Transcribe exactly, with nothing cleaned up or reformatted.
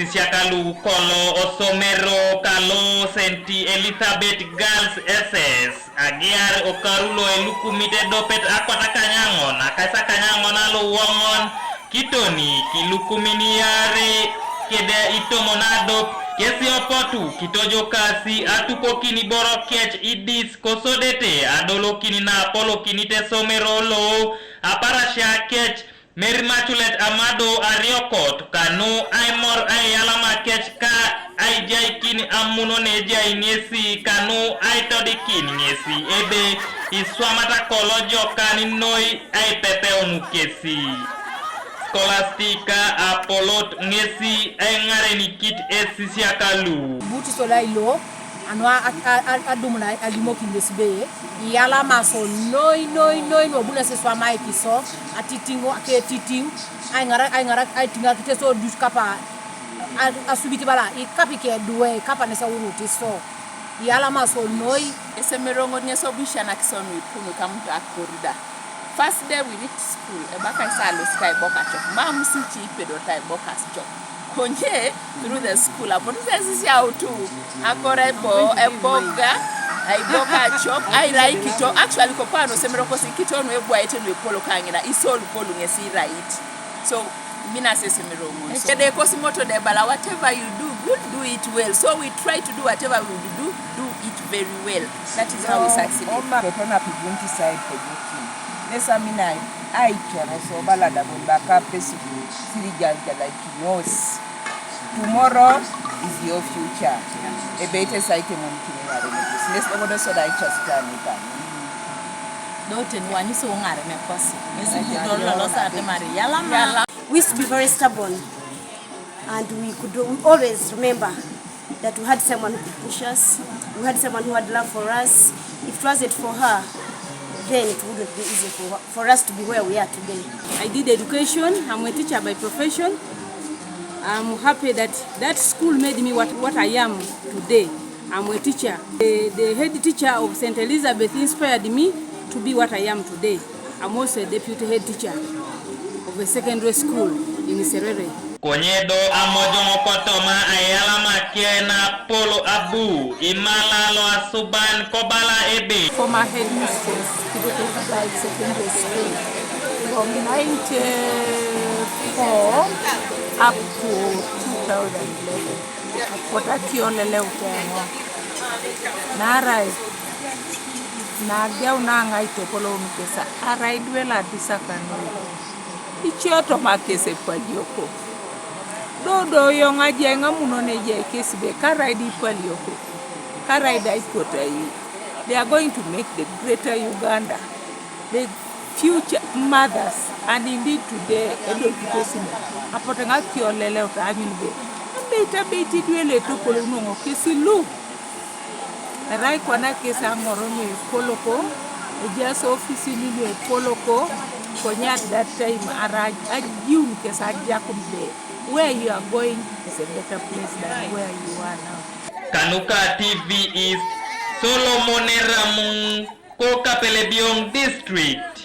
Siakalu kolo osomero kalo Saint Elizabeth Girls S S agiar okaru lo elukumit edopet akwat akanyaŋon akaisakanyakon aluwoŋon kitoni kilukumin iarei kede itomon adop kesi opotu kitojokasi atukokini boro kec idis kosodete adolokin naapolokinit esomero lo aparasia kec Mary Machulet Amado Ariokot kanu aimor aiyalama kec ka aijaikin amuno nejai ŋesi kanu aitodikin ŋesi ebe iswamata kolojokan noi aipepeun kesi. Skolastika Apolot ŋesi aiŋarenikit esisiakalu. Buti solai lo anu adumun alimokin ŋesi be iyalama so noi noi noi nuobunasi iswamai kiso atitiŋ aketitiŋ aiŋarak aiŋarak aitiŋakite so dus kapa asubit bala ikapik eduwe kapa nes eurut iso iyalama so noi. Esemeroŋot ŋes obu isianakis onu ipunu kamutu akorida. First day we reach school ebaka isa alosit aibokacok mam sici ipedorta aibokacok. Konye through the school apotu sesisiautu akora ebo eboga aibokacok aira ikito actually kopano semero kosi ikito nu ebuaete nu epolo kaŋina isol polu ŋesi irait. So mina sesemiroŋo kede kosi moto de bala whatever you do good do it well, so we try to do whatever we would do do it very well. That is how we succeed. Oma totona pibunti side pejokin nesa mina aicoro so bala dabon baka pesuku sirijan jala kinyos. Tomorrow is your future. Ebeit esaitemon kiniŋarenekus nes lobodo soda aicasitanita. Doten wani so ŋare mekosi ŋesi kudol lolosa atemar yalama. We used to be very stubborn, and we could we always remember that we had someone who could push us, we had someone who had love for us. If it wasn't for her, then it wouldn't be easy for, for us to be where we are today. I did education. I'm a teacher by profession. I'm happy that that school made me what, what I am today. I'm a teacher. The, the head teacher of Saint Elizabeth inspired me to be what I am today. I'm also a deputy head teacher of a secondary school in Serere. Konye do amojoŋ kotoma aiyalama kena polo abu imala lo asuban kobala ebe. Former headmistress Kiduku Secondary School from ninety-four up to two thousand eleven. Apotu akioleleuta eoŋ naarai nageu naŋai topoloun kes arai duel adisaka noi icio toma kes epalioko. Dodo yoŋ ajai ŋamunon ejai kes be karai da ipalioko karai da ikotai. They are going to make the greater Uganda. The future mothers and indeed today edokitos ne apotu ŋakioleleu taanyun be abeit abeit idwe lo etopolou noŋo kesi lu erai kwana kesi aŋor nu epoloko ejaas ofisini nu epoloko konye at that time arai ajiun kesi ajakun be where you are going is a better place than where you are now. Kanuka T V East, Solomon Eramuŋ. Ko Kapelebyong District.